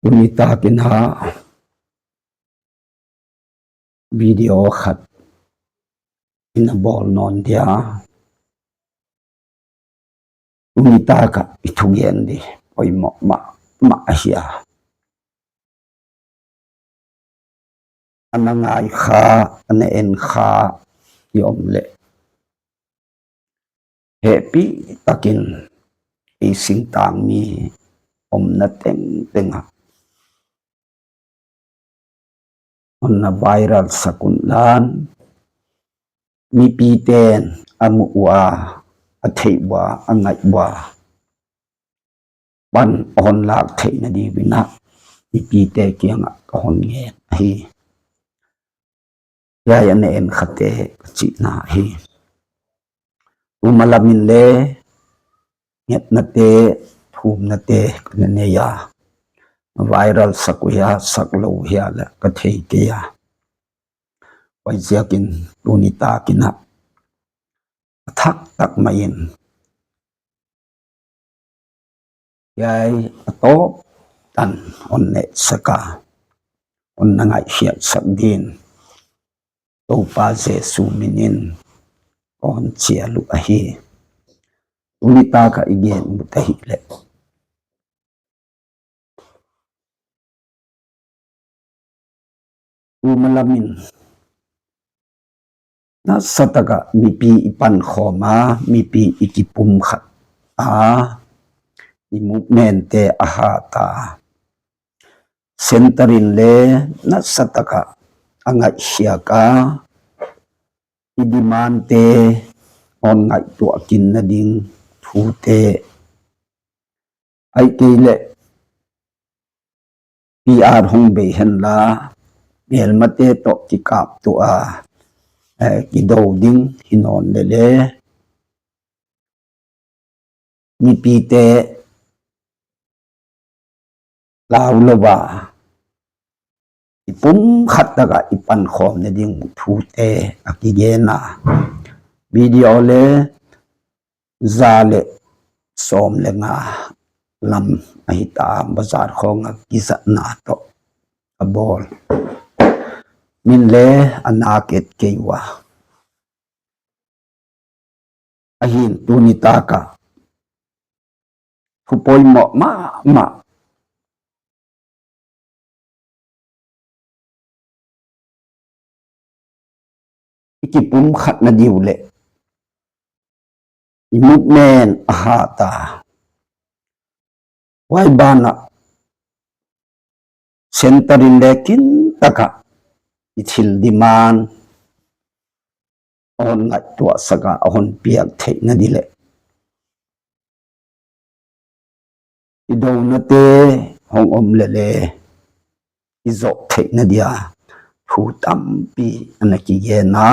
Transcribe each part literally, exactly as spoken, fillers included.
Tuni takin a video khat ina bol non dia. Tuni taka i thugen di poimo mama ahi a. Ana ngai kha, ana en kha i om le, hepi takin i singtang mi omna teng teng a, ana viral sak un lan, mipi ten amu ua, athei ua, angai ua, pan ahon lak theina diuvin a, mipi te kianga kahon ngen ahi. Hiai ana en kha te kachihna ahi. Tuma lamin le, ngetna te, thumna te kana nei a, viral sak uhia, sak lou uhia le kathei kei a. Huaiziakin tuni takin a, athak tak mai in, hiai atop tan hon neh sak a, hon na ngaihkhiak sak din, Toupa Jesu minin kahon chial u ahi. Tuni taka i gen u ta hile, tuma lamin, nasataka mipi i pankhom a, mipi i kipumkhat a, i movement te ahat a, Centre in le nasataka angaihkhiak a, i demand te hon ngaihtuah kinna ding thu te, ahihkeileh PR hong bei henla, melmate toh kikaptuah a, eh, kidou ding hi nawn lele, mipite lau louva, i pumkhat taka i pankhomna ding thute a kigen a, video le za le som le nga lam ahita, bazar khonga kizatna toh abol. Min le ana ket kei ua. Ahin tuni taka thu poimoh mama i kipumkhatna diu le i movement ahata. Huai bana centre in le kintaka i thil demand ahon ngaihtuah saka ahon piak theihna di le i douna te hong om lele i zoh theihna dia thu tampi ana kigen a.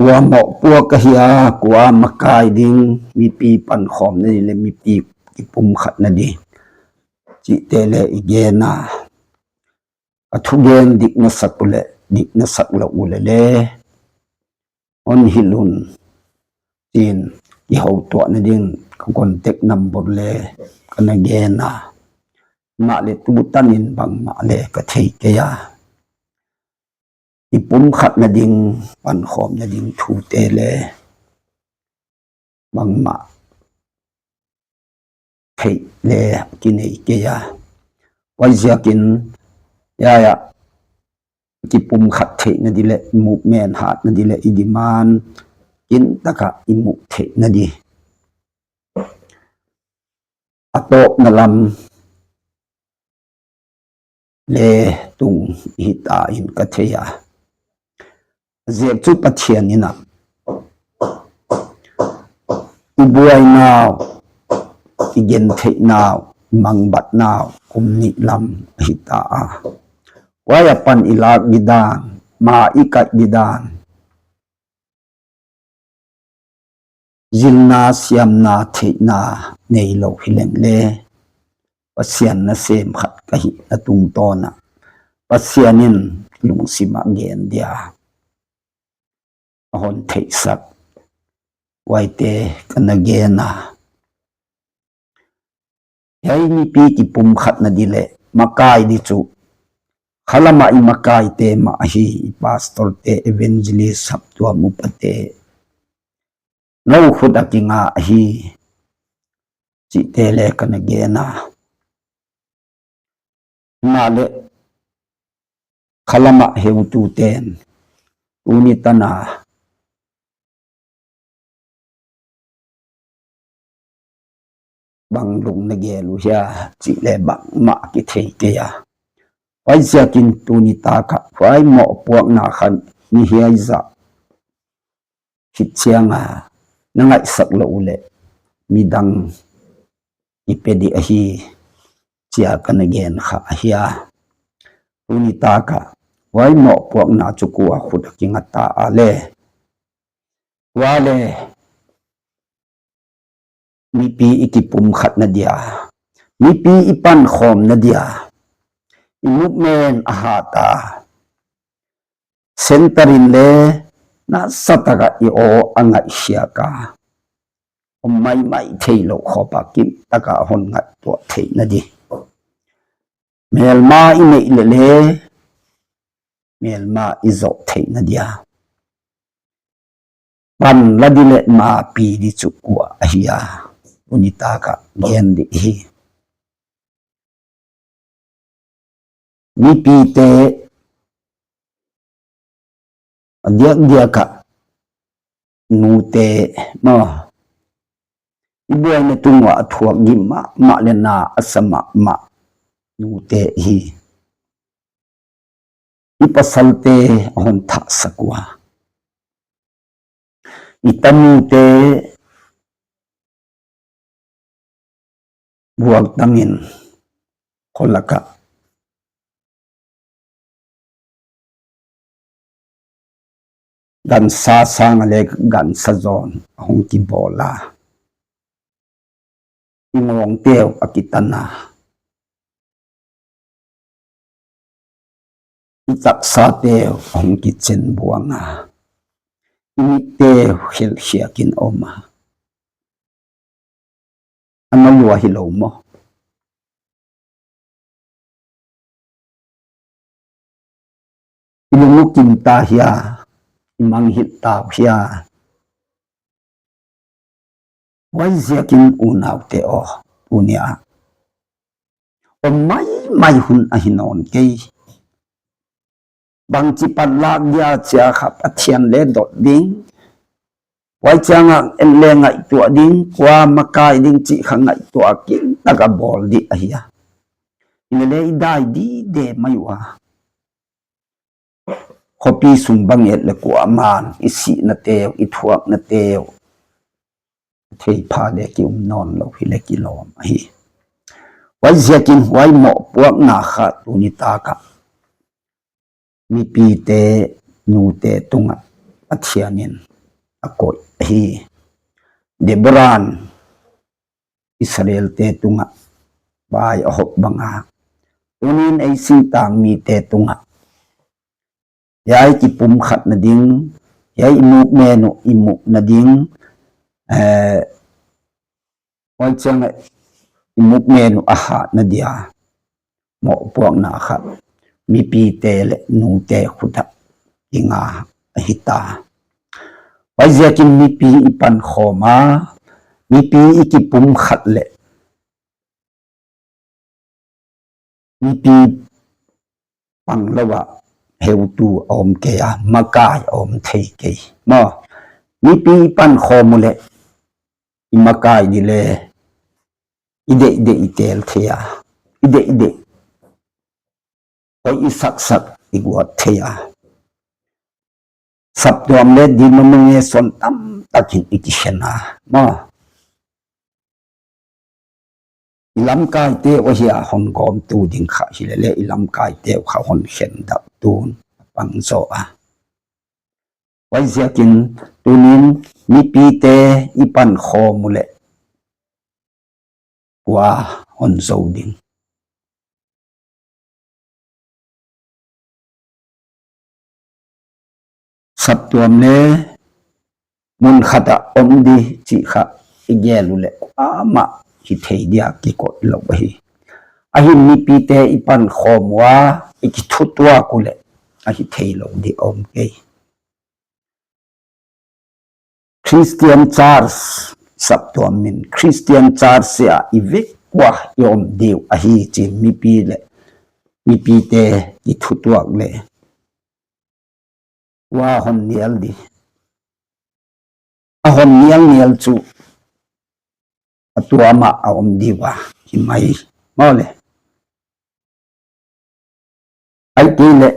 Kua mohpuak ahi a, kua makai ding, mipi pankhomna di le mipi kipumkhatna di, chihte le i gen a. A thugen dik na sak u le, dik na sak lou u le le, hon hilh un, tin kihoutuahna ding ka contact number le kana gen a. Amah le tutan in bangmah le ka thei kei a. I pumkhatna ding, pankhomna ding thute le bangmah theih le kinei kei a. Huaiziakin, ya, ya, kipumkhat theihna di le, movement hatna di le, i demand kintaka i mu theihna di. A tawpna lam le tung hita in ka thei a. Ziak chu Pathian in a, i buainau, i gentheihnau, mangbatnau kum nih lam hita a. Huai a pan i lak di dan, ma i kaih di dan, zilna, siamna, theihna neilou hileng le, Pathian nasem khat ka hihna tungtawn a, Pathian in lungsim a gen dia a hon theihsak, huaite kana gen a. Hei mipi kipumkhat na di le makai di chu, khalama i makai te ma ahi, i pastor te, evangelist, saptuam upa te, nou khut a kinga ahi, chite le kana gena. Hima le khalama heutu ten, tuni tana, bang lung na gel u hia, chile bangma kithei kei a. Huaiziakin tuni taka, huai mohpuakna khan, ni hiai za, khit chianga, na ngaihsak lou u le, midang i pe di ahi, chia kana gen kha ahia. Tuni taka, huai mohpuakna chu kua khut a kinga ta a le. Tua le, mipi i kipumkhat na dia, mipi i pankhom na dia, i movement a hat a, center in le nasataka i aw a ngaihsiak a, om maimai theilou khopa kimtaka hon ngaihtuah theina di. Melma i neih le le, melma i zoh theina dia. Pan la di le mapi di chu kua ahia, tuni taka gen di hi. Mipi te, a diak diaka, nute, ma, i buaina tunga a thuak gim mahmah le na a sa mahmah, nute hi. I pasalte a hon thahsak ua. I tanute buak tangin kholaka gansa sanga le gansa zon a hong kibol a. I ngongteu a kitan a. I taksateu a hong kichen buang a. I mitteu khilkhiakin om a. Ana lua hilou maw? I lung u kim ta hia, i manghit tau hia. Huaiziakin unaute aw, tunia om maimai hun ahi nawn kei. Bangchi panlak dia chia kha Pathian le dot ding. Huai chianga en le ngaihtuah ding, kua makai ding chih kha ngaihtuah kintaka bol di ahi a. Ile le i dai dide mai ua. Khopi sung bang et le kuaman i sihnateu, i thuaknateu thei pha le kium nawn lou hile kilawm ahi. Huaiziakin huai mohpuakna kha tuni taka mipite, nute tunga Pathianin a koih ahi. Debora'n Israelte tunga vai a hop banga, tunin ei singtang mite tunga hiai kipumkhatna ding, hiai i movement u i mukna ding, eh, huai chianga i movement u a hatna dia mohpuakna khat mipite le nute khuta kinga ahi ta. Huaiziakin mipi i pankhawm a, mipi i kipumkhat le mipi pang lou a heutu a om kei a, makai a om thei kei. Maw, mipi i pankhawm u le i makai di le i deih deih i tel thei a, i deih deih. Hoi i sak sak i guat thei a. Saptuam le denomination tamtakin i kikhen a. Maw, i lamkaite u hia hon gawmtu ding kha hile le i lamkaite u kha hon khen dap tun a pang zaw a. Huaiziakin tunin mipite i pankhawm u le kua hon zo ding. Saptuam le mun khat a om di chih kha i gel u le kuamah hithei dia kikoi lou ahi. Ahin mipite ipankhom uva, ikithutuak uleh, ahithei lou ding aum kei. Christian Church saptuam in, Christian Church a ivek uva ium diu ahi, tin mipi le mipite kithutuak le, uva hon nial ding. Ahon nial nial chu atuama aum diu ahi mai. Mole. Ahitile,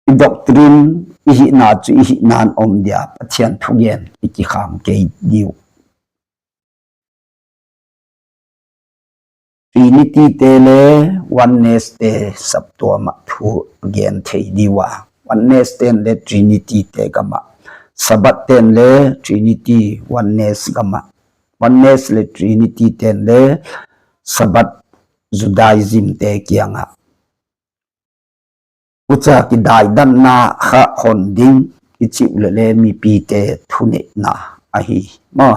i doctrine, ihina chu ihinan um dia, Pathen thugen ikikham kei diu. Trinity te le Oneness te saptuam a thu gen thei diu a. Oneness ten le Trinity te gam a. Sabbath ten le Trinity, Oneness gam a. Oneness le Trinity ten le Sabbath Judaism te kiang a. Hucha kidaidanna kha hon ding, ichi uleh le mipite thuneina ahi. Mo.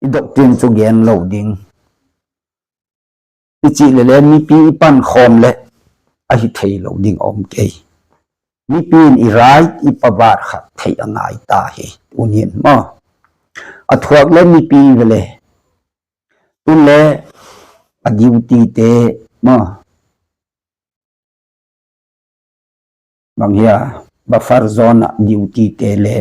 I doctrine chu gen lou ding. Ichi uleh le mipi ipankhom le ahithei lou ding aum kei. Mipin i right, i power kha thei angai ta hi. Tunin mo. Athuak le mipi vele. Tun le a duty te mo. Bang hia, buffer zone a duty te le.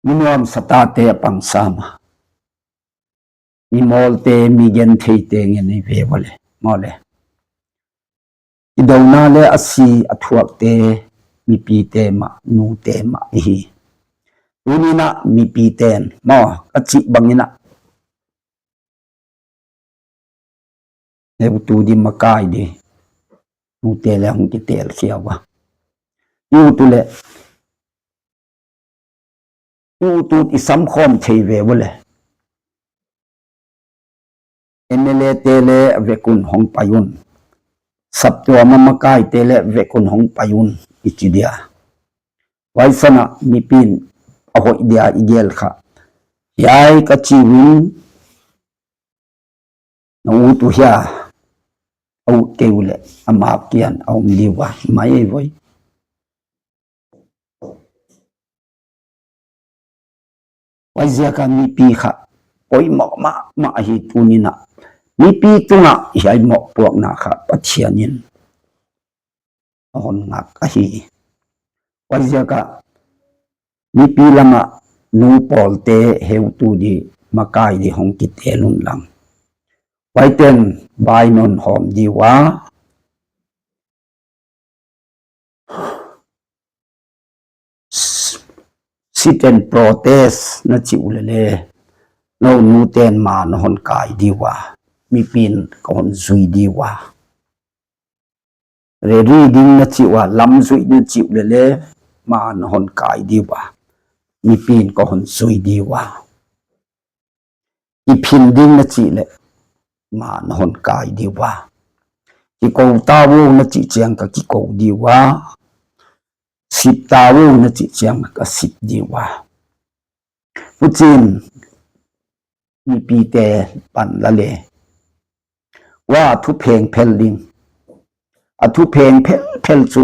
Mi nuamsa tate apang sam a. Mi mol te, mi genthei te ngen ive vele. Mole. Idouna le asi athuak te, mipi te ma, nu te ma ihi. Tunin a mipi ten, mo, kachi bangin a. Heutu ding makai ding. Nute le hung kitel khia uva. Heutu le. Heutu i samkhom thei ve vele. M L A te le vekun hung pai un. Saptuam a makai te le vekun hung pai un. Ichi dia. Vaisana mipin ahoi dia igel kha. Hiai kachi un. Na u tu hia, a u kei u le, ama kian, a um diu a, mai ei voi. Huaiziak a mipi kha, poimoh mahmah ahi tunin a. Mipi tunga hiai mohpuakna kha, Pathian in. Ahon ngak ahi. Huaiziak a mipi lama nu pawl te heutu di makai di hong kitel un lang. Huaiten bai non hom di ua. Sit and protest na chi ulele. No nu ten ma na hon kai di ua. Mipin ka hon zui di ua. Rally ding na chi ua, lam zui na chi ulele, ma na hon kai di ua. Mipin ka hon zui di ua. Kiphin ding na chi le, ma na hon kai di ua. Kikou ta vo na chi chiang ka kikou di ua. Sip ta vo na chi chiang ka sip di ua. Puchin, mipite pan la le. Ua thu pheng phel ding. A thu pheng phel phel chu.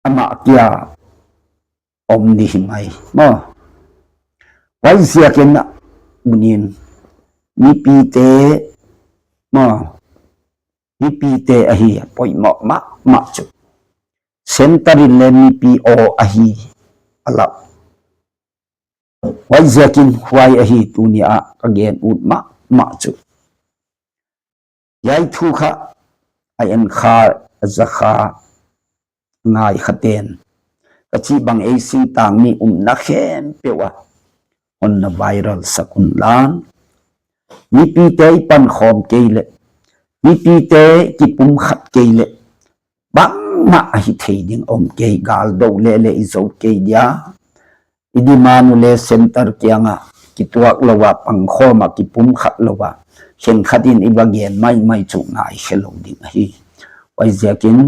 Ama kia om ni hi mai. Mo. Huaiziakin a unin. Mipite. Mo. Mipite ahi. Poimoh mahmah chu. Center in le mipi aw ahi. Alah. Huaiziakin huai ahi tunia ka gen ut mahmah chu. Hiai thu kha a en kha a za kha ngai kha ten. Ka chi bang ei sing tang mi um na khem peuh a. Hon na viral sak un lang. Mipite i pan khom kei le. Mipite kipum khat kei le. Bangmah ahi thei ding om kei gal do le le i zo kei dia. I demand u le center kianga kituak lou a pang khom a kipum khat lou a. Khen khat in i va gen mai mai chu ngai khe lou ding ahi. Huaiziakin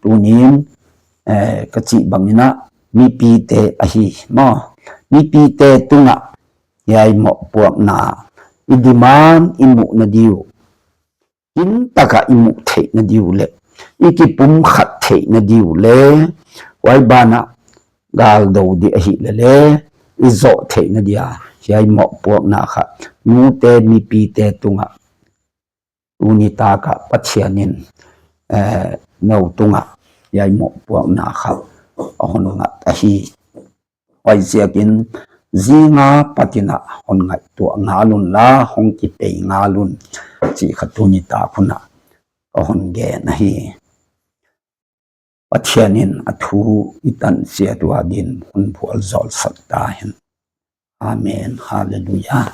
tunin, eh, ka chi bangin a mipite ahi mo. Mipite tunga hiai mohpuakna i demand i muh na diu, kin taka i muh theih na diu le i kipumkhat theih na diu le huai bana galdo di ahi le le i zoh theih na dia hiai mohpuakna kha nute mipite tunga tuni taka Pathianin eh, nou tunga hiai mohpuakna kha ahon ngat ahi. Huaiziakin zinga patina hon ngaihtuah ngalun la hong kipei ngalun chi kha tuni ta khuna ahon gen ahi. Pathianin athu i tan sia tua din hon phual zol sak ta hen. Amen. Hallelujah.